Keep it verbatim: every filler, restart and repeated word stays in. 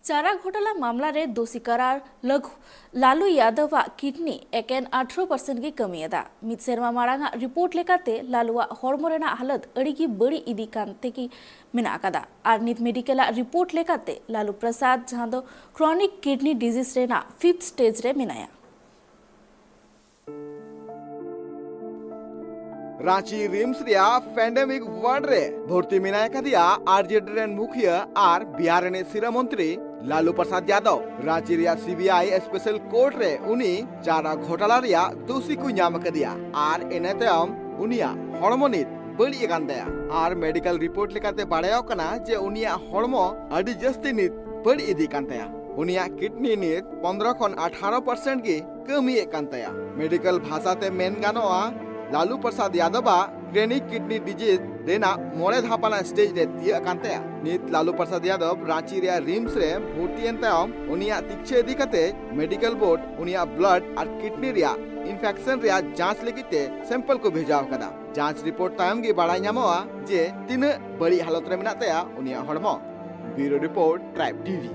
ᱪᱟᱨᱟ ᱜᱷᱚᱴᱟᱞᱟ ᱢᱟᱢᱞᱟ ᱨᱮ ᱫᱳᱥᱤ ᱠᱟᱨᱟᱨ ᱞᱟᱹᱜᱩ ᱞᱟᱞᱩ ᱭᱟᱫᱚᱵ ᱟᱜ ᱠᱤᱰᱱᱤ ᱮᱠᱮᱱ ᱟᱴᱷᱨᱚ ᱯᱟᱨᱥᱮᱱᱴ ᱜᱮ ᱠᱟᱹᱢᱤᱭᱮᱫᱟ᱾ ᱢᱤᱫ ᱥᱮᱨᱢᱟ ᱢᱟᱲᱟᱝ ᱟᱜ ᱨᱤᱯᱳᱨᱴ ᱞᱮᱠᱟᱛᱮ ᱞᱟᱞᱩᱣᱟᱜ ᱦᱚᱲᱢᱚ ᱨᱮᱱᱟᱜ ᱦᱟᱞᱚᱛ ᱟᱹᱰᱤ ᱜᱮ ᱵᱟᱹᱲᱤᱡ ᱤᱫᱤ ᱠᱟᱱ ᱛᱮᱜᱮ ᱢᱮᱱᱟᱜ ᱟᱠᱟᱫᱟ᱾ ᱟᱨ ᱱᱤᱛ ᱢᱮᱰᱤᱠᱮᱞ ᱟᱜ ᱨᱤᱯᱳᱨᱴ ᱞᱮᱠᱟᱛᱮ ᱞᱟᱞᱩ ᱯᱨᱟᱥᱟᱫᱽ, ᱡᱟᱦᱟᱸ ᱫᱚ ᱠᱨᱚᱱᱤᱠ ᱠᱤᱰᱱᱤ ᱰᱤᱡᱤᱡᱽ ᱨᱮᱱᱟᱜ ᱯᱷᱤᱯᱛᱷ ᱥᱴᱮᱡᱽ ᱨᱮ ᱢᱮᱱᱟᱭᱟ᱾ ᱨᱟᱸᱪᱤ ᱨᱤᱢᱥ ᱨᱮᱭᱟᱜ ᱯᱮᱱᱰᱮᱢᱤᱠ ᱣᱟᱨᱰ ᱨᱮ ᱵᱷᱚᱨᱛᱤ ᱢᱮᱱᱟᱭ ᱠᱟᱫᱮᱭᱟ ᱟᱨᱡᱮᱰᱤ ᱨᱮᱱ ᱢᱩᱠᱷᱤᱭᱟᱹ ᱟᱨ ᱵᱤᱦᱟᱨ ᱨᱤᱱᱤᱡ ᱥᱤᱨᱟᱹ ᱢᱚᱱᱛᱨᱤ ᱞᱟᱞᱩ ᱯᱨᱟᱥᱟᱫᱽ ᱭᱟᱫᱚᱵ᱾ ᱨᱟᱸᱪᱤ ᱨᱮᱭᱟᱜ ᱥᱤᱵᱤᱟᱭ ᱥᱯᱮᱥᱟᱞ ᱠᱳᱨᱴ ᱨᱮ ᱩᱱᱤ ᱪᱟᱨᱟ ᱜᱷᱚᱴᱟᱞᱟ ᱨᱮᱭᱟᱜ ᱫᱳᱥᱤ ᱠᱚ ᱧᱟᱢ ᱟᱠᱟᱫᱮᱭᱟ ᱟᱨ ᱤᱱᱟᱹ ᱛᱟᱭᱚᱢ ᱩᱱᱤᱭᱟᱜ ᱦᱚᱲᱢᱚ ᱱᱤᱛ ᱵᱟᱹᱲᱤᱡ ᱟᱠᱟᱱ ᱛᱟᱭᱟ ᱟᱨ ᱢᱮᱰᱤᱠᱮᱞ ᱨᱤᱯᱳᱨᱴ ᱞᱮᱠᱟᱛᱮ ᱵᱟᱲᱟᱭᱚᱜ ᱠᱟᱱᱟ ᱡᱮ ᱩᱱᱤᱭᱟᱜ ᱦᱚᱲᱢᱚ ᱟᱹᱰᱤ ᱡᱟᱹᱥᱛᱤ ᱱᱤᱛ ᱵᱟᱹᱲᱤᱡ ᱤᱫᱤᱜ ᱠᱟᱱ ᱛᱟᱭᱟ᱾ ᱩᱱᱤᱭᱟᱜ ᱠᱤᱰᱱᱤ ᱱᱤᱛ ᱯᱚᱱᱫᱽᱨᱚ ᱠᱷᱚᱱ ᱟᱴᱷᱟᱨᱚ ᱯᱟᱨᱥᱮᱱᱴ ᱜᱮ ᱠᱟᱹᱢᱤᱭᱮᱫ ᱠᱟᱱ ᱛᱟᱭᱟ᱾ ᱢᱮᱰᱤᱠᱮᱞ ᱵᱷᱟᱥᱟᱛᱮ ᱢᱮᱱ ᱜᱟᱱᱚᱜᱼᱟ, ᱞᱟᱞᱩ ᱯᱨᱟᱥᱟᱫᱽ ᱭᱟᱫᱚᱵ ᱟᱜ ᱠᱨᱚᱱᱤᱠ ᱠᱤᱰᱱᱤ ᱰᱤᱡᱤᱡᱽ ᱨᱮᱱᱟᱜ ᱢᱚᱬᱮ ᱫᱷᱟᱯ ᱟᱱᱟᱜ ᱥᱴᱮᱡᱽ ᱨᱮ ᱛᱤᱭᱟᱹᱜ ᱠᱟᱱ ᱛᱟᱭᱟ᱾ ᱱᱤᱛ ᱞᱟᱞᱩ ᱯᱨᱟᱥᱟᱫᱽ ᱭᱟᱫᱚᱵ ᱨᱟᱸᱪᱤ ᱨᱮᱭᱟᱜ ᱨᱤᱢᱥ ᱨᱮ ᱵᱷᱚᱨᱛᱤ ᱮᱱ ᱛᱟᱭᱚᱢ ᱩᱱᱤᱭᱟᱜ ᱛᱤᱠᱪᱷᱟᱹ ᱤᱫᱤ ᱠᱟᱛᱮ ᱢᱮᱰᱤᱠᱮᱞ ᱵᱳᱨᱰ ᱩᱱᱤᱭᱟᱜ ᱵᱞᱟᱰ ᱟᱨ ᱠᱤᱰᱱᱤ ᱨᱮᱭᱟᱜ ᱤᱱᱯᱷᱮᱠᱥᱚᱱ ᱨᱮᱭᱟᱜ ᱡᱟᱸᱪ ᱞᱟᱹᱜᱤᱫ ᱛᱮ ᱥᱮᱢᱯᱚᱞ ᱠᱚ ᱵᱷᱮᱡᱟ ᱟᱠᱟᱫᱟ᱾ ᱡᱟᱸᱪ ᱨᱤᱯᱳᱨᱴ ᱛᱟᱭᱚᱢ ᱜᱮ ᱵᱟᱲᱟᱭ ᱧᱟᱢᱚᱜᱼᱟ ᱡᱮ ᱛᱤᱱᱟᱹᱜ ᱵᱟᱹᱲᱤᱡ ᱦᱟᱞᱚᱛ ᱨᱮ ᱢᱮᱱᱟᱜ ᱛᱟᱭᱟ ᱩᱱᱤᱭᱟᱜ ᱦᱚᱲᱢᱚ᱾ ᱵᱤᱭᱩᱨᱳ ᱨᱤᱯᱳᱨᱴ, ᱴᱨᱟᱭᱤᱵᱽ ᱴᱤᱵᱷᱤ᱾